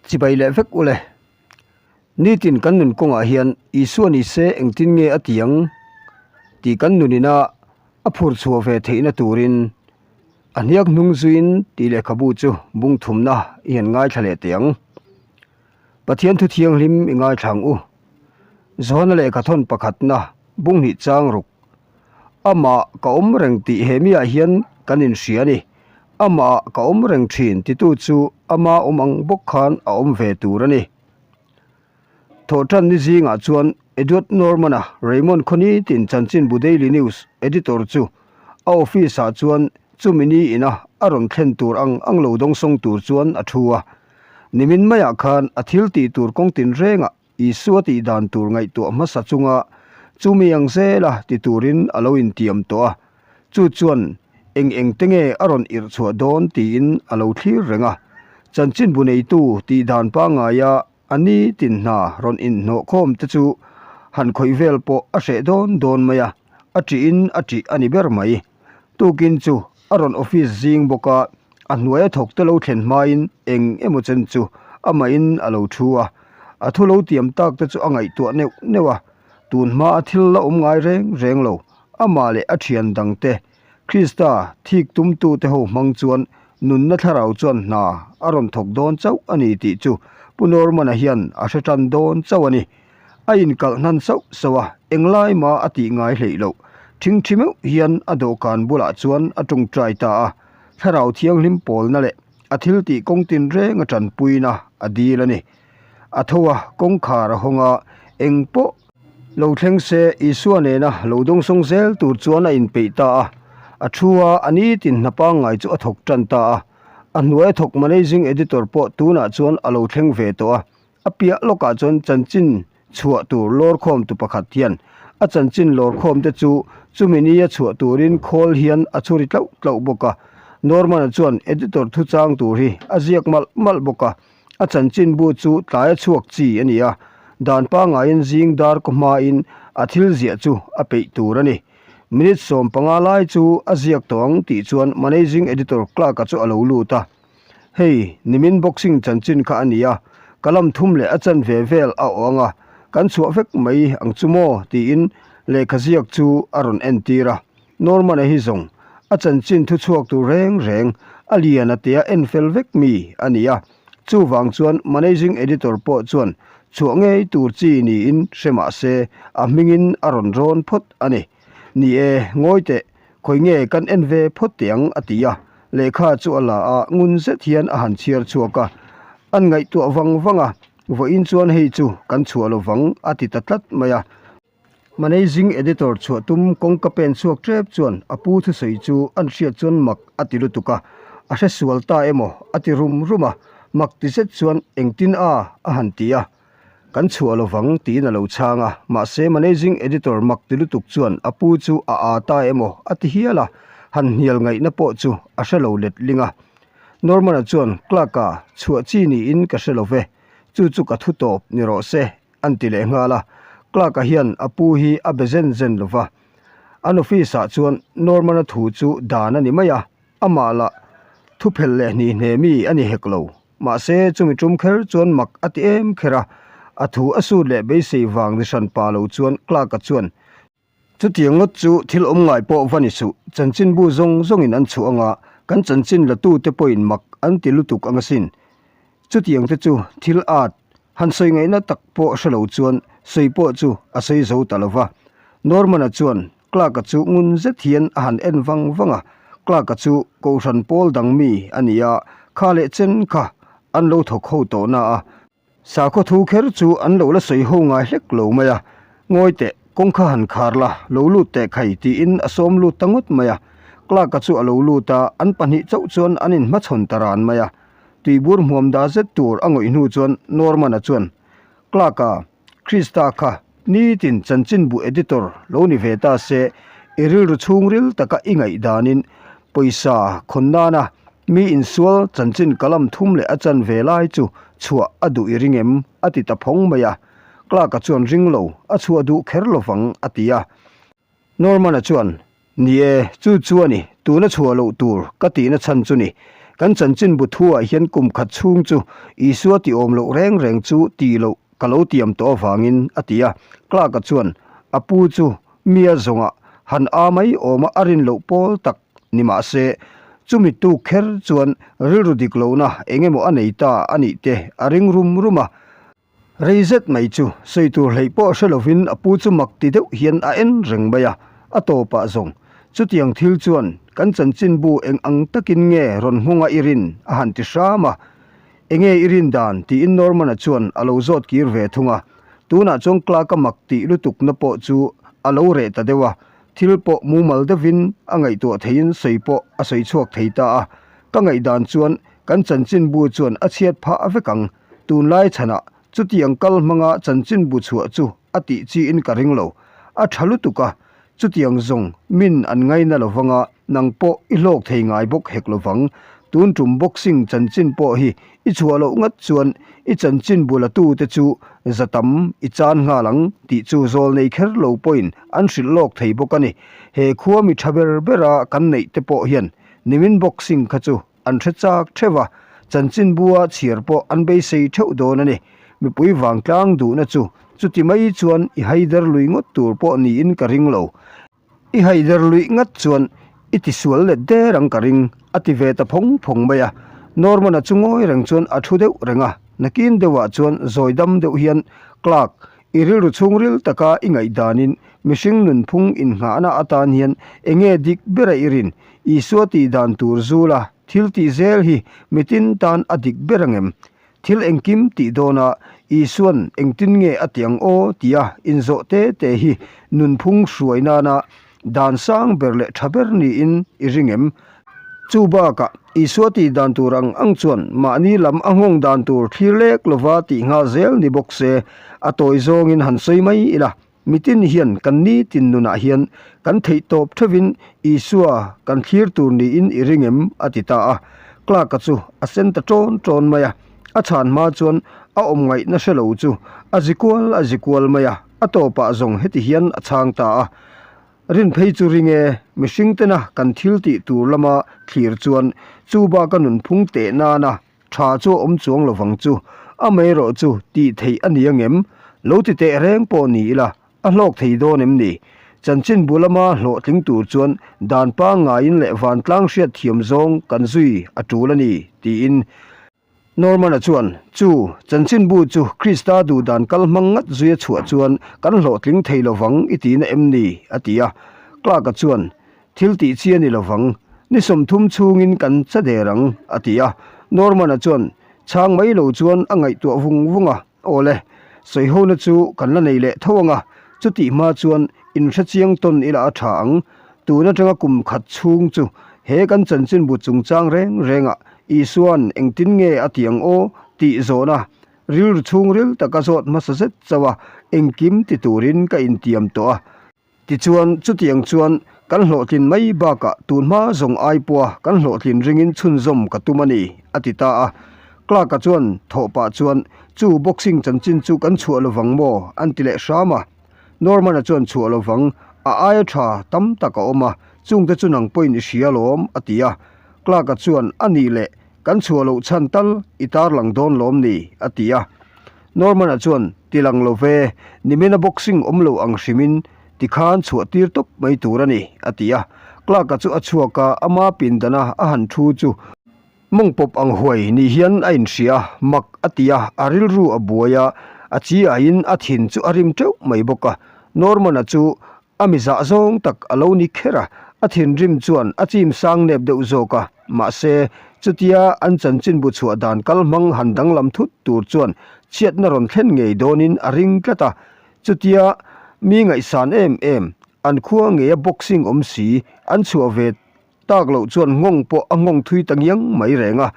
Chibai leh vek ule. Nitin kan nun kawngah hian Isua ni se engtin nge a ti ang tih kan nunina a phur chhuah ve theihna turin a hniak hnung zuiin tih lehkhabu chu bung thumna i han ngaithla leh teh ang. Pathian thu thianghlim i ngaithla ang u. Johana lehkha thawn pakhatna bung hnih chang ruk. Amah ka awm reng tih he miah hian kan inhria a ni. Amah ka awm reng thin titu chu ama awm ang bawk khan a awm ve tur a ni. Thawhtan ni zingah chuan Edward Norman-a Raymond Khawni tin chanchinbu Daily News editor chu a office-ah chuan chumi ni ina a rawn thlen tur ang ang lo dawngsawng tur chuan a thu a. Nimin maiah khan a thil tih tur kawng tinrengah Isua tih dan tur ngaihtuah hmasa chunga chumi ang zela ti turin a lo intiam tawh a, chu chuan eng eng te nge a rawn irh chhuah dawn tiin a lo thlir reng a. Chanchinbu neitu tih dan pangngaia a ni tin hna rawn inhnawh khawm te chu han khawih vel pawh a hreh dawn dawn mai a, a ṭihin a ṭih a ni ber mai. Tukin chu a rawn office zing bawk a, a hnuaia thawk te lo thlen hmain eng emaw chen chu amahin a lo thu a, a thu lo tiam tak te chu a ngaihtuah neuh neuh a, tun hma a thil la awm ngai reng reng lo, amah leh a thian dang te, Krista thik tumtu te ho hmang chuan nunna thlarau chuan hna a rawn thawk dawn chauh a ni tih chu Pu Norman-a hian a hre tan dawn chauh a ni. A inkalh hnan sauh sauh a, englai mah a tih ngai hleih loh. Thingthi meuh hian a dawhkan bulah chuan a tawngtai ta a, thlarau thianghlim pawlna leh a thil tih kawng tinreng a tanpuina a dil a ni. A tho a, kawngkhar a hawng a, eng pawh lo thleng se Isua nena lo dawngsawng zel tur chuan a inpeih ta a. A thu a, a nitin hna pangngai chu a thawk tan ta a. A hnuaia thawk managing editor pawh tunah chuan a lo thleng ve tawh a, A piah lawkah chuan chanchin chhuah tur lawrkhawmtu pakhat hian a chanchin lawrkhawmte chu chumi nia chhuah turin khawl hian a chhuri tlauh tlauh bawk a. Norman-a chuan editor thuchang tur hi a ziak malh malh bawk a, a chanchinbu chu tlaia chhuak chi a ni a, dan pangaiin zing dar kaw hmain a thil ziah chu a peih tur a ni. Minute 15 lai chu a ziak tawh ang tih chuan managing editor clerk-a chu a lo lut a. Hei, nimin boxing chanchin kha a ni a, ka lam thum leh a chanve vel a awh ang a, kan chhuah vek mai ang chu maw? tiin lehkha ziak chu a rawn entir a. Norman-a hi zawng a chanchin thu chhuak tur reng reng a lian a tia en fel vek mi a ni a, chuvang chuan managing editor pawh chuan chhuah ngei tur chi niin hre mah se a hmingin a rawn rawn phawt a ni. Ni e, ngawi teh, Khawi nge kan en ve phawt teh ang a ti a, lehkha chu a la a, ngun zet hian a han chhiar chhuak a, an ngaihtuah vang vang a, vawiin chuan hei chu kan chhuah lo vang a ti ta tlat mai a. Managing Editor chhuah tum kawngka pen chhuak tep chuan a pu thusawi chu an hriat chuan mak a ti lutuk a, a hre sual ta emaw a ti rum rum a, mak ti zet chuan engtin a a han ti a. Kan chhuah lo vang tiin a lo chhang a, mahse Managing Editor mak ti lutuk chuan a pu chu a aa ta emaw a ti hial a, han hnial ngaihna pawh chu a hre lo let ling a. Norman-a chuan, Clerk-a, chhuah chi niin ka hre lo ve, chu chu ka thu tawp ni rawh se, an ti leh nghal a. Clerk-a hian a pu hi a be zen zen lo va. An office-ah chuan Norman-a thu chu dan a ni mai a, amah lah thuphelh leh hnihne mi a ni hek lo. Mahse, chumi tum kher chuan mak a ti em kher a, a thu a sut leh beisei vang ni hran pa lo chuan Clark-a chuan, Chutiang ngawt chu thil awm ngai pawh va ni suh, chanchinbu zawng zawngin an chhuah anga kan chanchin latute pawhin mak an ti lutuk ang asin. Chutiang te chu thil at han sawi ngaihna tak pawh hre lo chuan sawi pawh chu a sawi zo ta lo va. Norman-a chuan Clark-a chu ngun zet hian a han en vang vang a, Clark-a chu Kohhran pawl dang mi a ni a, kha leh chen kha an lo thawk ho tawh na a, sakhaw thu kher chu an lo la sawi ho ngai hlek lo mai a, Ngawi teh, kawngkha han khar la, lo lut teh khai tiin a sawm lut ta ngawt mai a, Clark-a chu a lo lut a, an pahnih chauh chuan an inhmachhawn ta ran mai a, tuibur hmuam da zet tur a ngawih hnu chuan Norman-a chuan, Clark-a, Krista kha nitin chanchinbu editor lo ni ve ta se, i rilru chhungril taka i ngaih danin pawisa khawn nana mi insual chanchin kalam thum leh a chan ve lai chu chhuah a duh i ring em? a ti ta phawng mai a. Clark-a chuan ring lo, a chhuah duh kher lovang a ti a. Norman-a chuan, Ni e, chu chu a ni, tuna chhuah loh tur ka tihna chhan chu ni. Kan chanchinbu thuah hian kum khat chhung chu Isua ti awm loh reng reng chu tih loh ka lo tiam tawh avangin, a ti a. Clark-a chuan a pu chu mia zawngah han a mai awma a rin loh pawl tak ni mah se, chumi tuk kher chuan rilru dik lohna eng emaw a nei ta a nih te a ring rum rum a. Rei zet mai chu sawi tur hleih pawh hre lovin a pu chu mak ti deuh hian a en reng mai a, a tawpah zawng chutiang thil chuan kan chanchinbu eng ang takin nge rawn nghawng a i rin a han ti hram a. Enge i rin dan? tiin Norman-a chuan a lo zawt kir ve thung a. Tunah chuan Clark-a mak tih lutukna pawh chu a lo reh ta deuh a, thil pawh mumal deuhin a ngaihtuah theiin sawi pawh a sawi chhuak thei ta a. Ka ngaihdan chuan kan chanchinbu chuan a chhiat phah vek ang. Tunlai chhanah chutiang kal hmanga chanchinbu chhuah chu a tih chiin ka ring lo. A tha lutuk a, chutiang zawng min an ngaina lo vanga nang pawh i hlawk thei ngai bawk hek lo vang. Tun tum boxing chanchin pawh hi i chhuah loh ngat chuan i chanchinbu latute chu za tam i chan nghal ang tih chu zawl nei kher lo pawhin an hrilh lawk thei bawk a ni. He khua mi tha ber bera kan neih te pawh hian nimin boxing kha chu An hre chak theuh a, chanchinbua chhiar pawh an beisei theuh dawn a ni. Mipui vangtlang duhna chu chuti mai chuan i haider lui ngawt tur pawh niin ka ring lo. I haider luih ngat chuan i tisual let der ang ka ring, a ti ve ta phawng phawng mai a. Norman-a chu ngawi reng chuan a thu deuh reng a, nakin deuhah chuan zawi dam deuh hian, Clark, i rilru chhungril taka i ngaihdanin mihring nunphung innghahna atan hian enge dik bera i rin? Isua tih dan tur zula thil tih zel hi mitin tan a dik ber angem? Thil engkim tih dawna Isuan engtin nge a ti ang aw tia inzawh te te hi nunphung hruai nana dan sang ber leh tha ber niin i ring em? Chu bakah Isua tih dan tur ang ang chuan mahni lam a nghawng dan tur thlir lek lova tih nghal zel ni bawk se a tawi zawngin han sawi mai ila. Mitin hian kan nitin nunah hian kan theih tawp theuhin Isua kan thlir tur niin i ring em? a ti ta a. Clark-a chu a sen ta ṭawn ṭawn mai a. A chhan hma chuan a awm ngaihna hre lo chu a zi kual a zi kual mai a, a tawpah zawng heti hian a chhang ta a. Rin phei chu ring e, mihring tena kan thil tih tur lama thlir chuan chu baka nunphung teh nana Tha chu a awm chuang lovang chu, amaherawh chu tih theih a ni angem? Lo ti teh reng pawh ni ila, a hlawk thei dawn em ni? Chanchinbu lama hlawhtling tur chuan dan pangngaiin leh vantlang hriat thiam zawng kan zui a tul a ni, tiin Norman-a chuan, Chu chanchinbu chu Krista duhdan kal hmang ngat zuia chhuah chuan kan hlawhtling thei lovang i tihna em ni? a ti a. Clark-a chuan, Thil tih chi a ni lovang, ni 30 chhungin kan cha der ang, a ti a. Norman-a chuan chhang mai lo chuan a ngaihtuah vung vung a, Aw le, sawihona chu kan la nei leh tho ang a, chutih hma chuan inhre chiang tawn ila a tha ang. Tun atanga kum khat chhung chu he kan chanchinbu chungchang reng rengah Isua'n engtin nge a ti ang aw tih zawhna rilru chhungril taka zawt hmasa zet chauh a, engkim ti turin ka intiam tawh a. Tichuan, chutiang chuan kan hlawhtlin mai bakah tun hma zawng ai pawha kan hlawhtlin ringin chhunzawm ka tum a ni, a ti ta a. Clark-a chuan thawh pah chuan, Chu boxing chanchin chu kan chhuah lovang maw? an ti leh hram a. Norman-a chuan chhuah lovang, a aia tha tam tak a awm a, chungte chu nang pawhin i hria alawm, a ti a. Clark-a chuan, A nih leh, kan chhuah loh chhan tal i tarlang dawn lawm ni? a ti a. Norman-a chuan, Ti lang lo ve, nimina boxing awm lo ang hrimin tikhan chhuah tir tawp mai tur a ni, a ti a. Clark-a chu a chhuak a, ama pindana a han thu chu mawng pawp ang huai ni hian a inhria a, mak a ti a, a rilru a buai a, a chi aiin a thin chu a rim teuh mai bawk a. Norman-a chu A mi zah zawng tak a lo ni kher a, a thinrim chuan a chim sang nep deuh zawk a, mahse, chutia an chanchinbu chhuah dan kal hmang han danglam thut tur chuan chhiatna rawn thlen ngei dawnin a ring tlat a, chutia mi ngaihsan em em, an khua ngeia boxing awm si an chhuah ve Tak loh chuan nghawng pawh a nghawng thui ta ngiang mai reng a.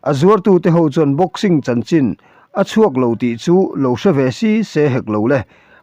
A zuartute ho chuan boxing chanchin a chhuak lo tih chu lo hre ve si se hek lo le.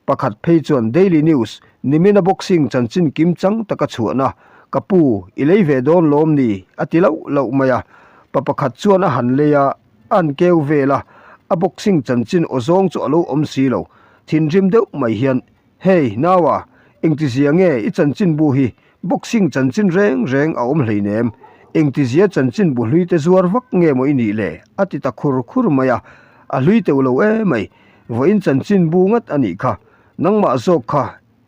Pakhat phei chuan Daily News nimina boxing chanchin kim chang taka chhuahna, Ka pu, i lei ve dawn lawm ni? a ti lauh lauh mai a. Pa pakhat chuan a han lei a, a han keu vel a, a boxing chanchin aw zawng chu a lo awm si lo. Thinrim deuh mai hian Hey, naua, engtizia nge i chanchinbu hi boxing chanchin reng reng a awm hleinem? Engtizia chanchinbu hlui te zuar vak nge maw i nih le? a ti ta khur khur mai a. A hlui teuh lo emai, vawiin chanchinbu ngat a nih kha. Nangmah zawk kha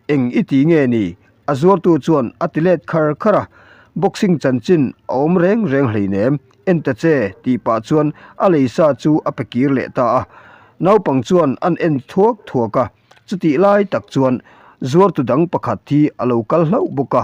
eng i ti nge ni? A zuartu chuan a ti let khar khar a, Boxing chanchin a awm reng reng hleinem, en ta che tih pah chuan a leisa chu a pe kir leh ta a. Naupang chuan an en thuak thuak a, chutih lai tak chuan zuartu dang pakhat hi a lo kal hlauh bawk a,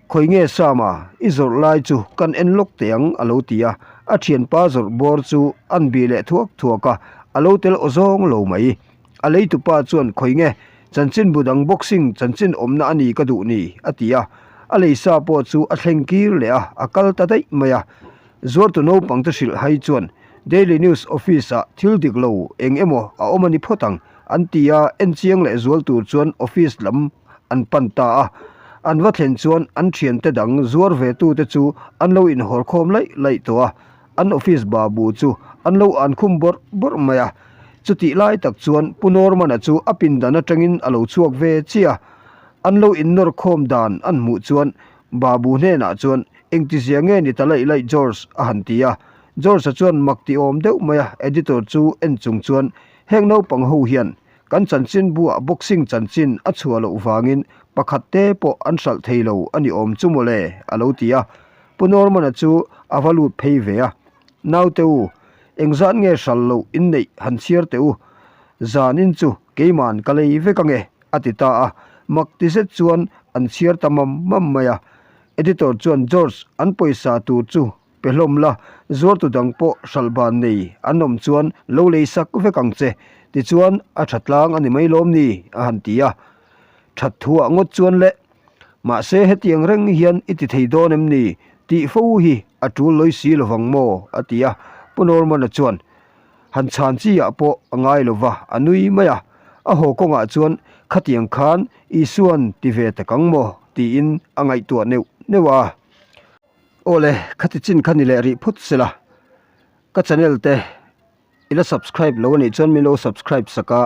Khawi nge Sama, i zawrh lai chu kan en lawk teh ang a lo ti a, a thianpa zawrh bawr chu an bih leh thuak thuak a, a lo tel awzawng lo mai. A leitupa chuan khawi nge chanchinbu dang boxing chanchin awmna a ni ka duh ni a ti a, a leisa pawh chu a thleng kir leh a, a kal ta daih mai a. Zuartu naupangte hrilh hai chuan Daily News office ah thil dik lo eng emaw a awm a ni phawt ang an ti a, enchiang leh zual tur chuan office lam an pan ta a. An va thlen chuan an thiante dang zuar ve tute chu an lo inhawr khawm laih laih tawh a. An office babu chu an lo an khum bawrh bawrh mai a, chutih lai tak chuan Pu Norman-a chu a pindan atangin a lo chhuak ve chiah a, an lo innawr khawm dan an hmuh chuan babu hnenah chuan engtizia nge ni ta laih laih George a han ti a, George-a chuan mak ti awm deuh mai a, editor chu en chung chuan heng naupang ho hian kan chanchinbuah boxing chanchin a chhuah loh vangin pakhat te pawh an hralh thei lo a ni awm chu mawle a lo ti a. Pu Norman-a chu a va lut phei ve a, Naute u, engzat nge hral loh inneih han chhiar teh u, zanin chu keiman ka lei vek ange, a ti ta a, mak ti zet chuan an chhiar ta mam mam mai a. Editor chuan George an pawisa tur chu pe hlawm la, zuartu dang pawh hralh ban nei an awm chuan lo lei sak vek ang che, tichuan a tha tlang a ni mai lawm ni, a han ti a. That thuah ngawt chuan le. Mahse hetiang reng hian i ti thei dawn em ni? tih fo hi a tul lawi si lovang maw? a ti a, Pu Norman-a chuan han chhan chi ah pawh a ngai lova a nui mai a, a haw kawngah chuan khatiang khan Isua'n ti ve tak ang maw? tiin a ngaihtuah neuh neuh a. Awle, khati chin kha ni leh rih phawt sela, ka channel te I la subscribe lo anih chuan min lo subscribe sak a,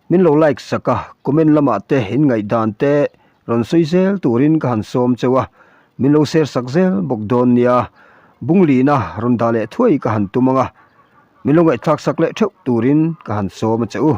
min lo like sak a, comment lamah te in ngaihdan te rawn sawi zel turin ka han sawm cheu a, min lo share sak zel bawk dawn nia, bunglina rawn dah leh thuai ka han tum ang a, min lo ngaihthlak sak leh theuh turin ka han sawm a che u.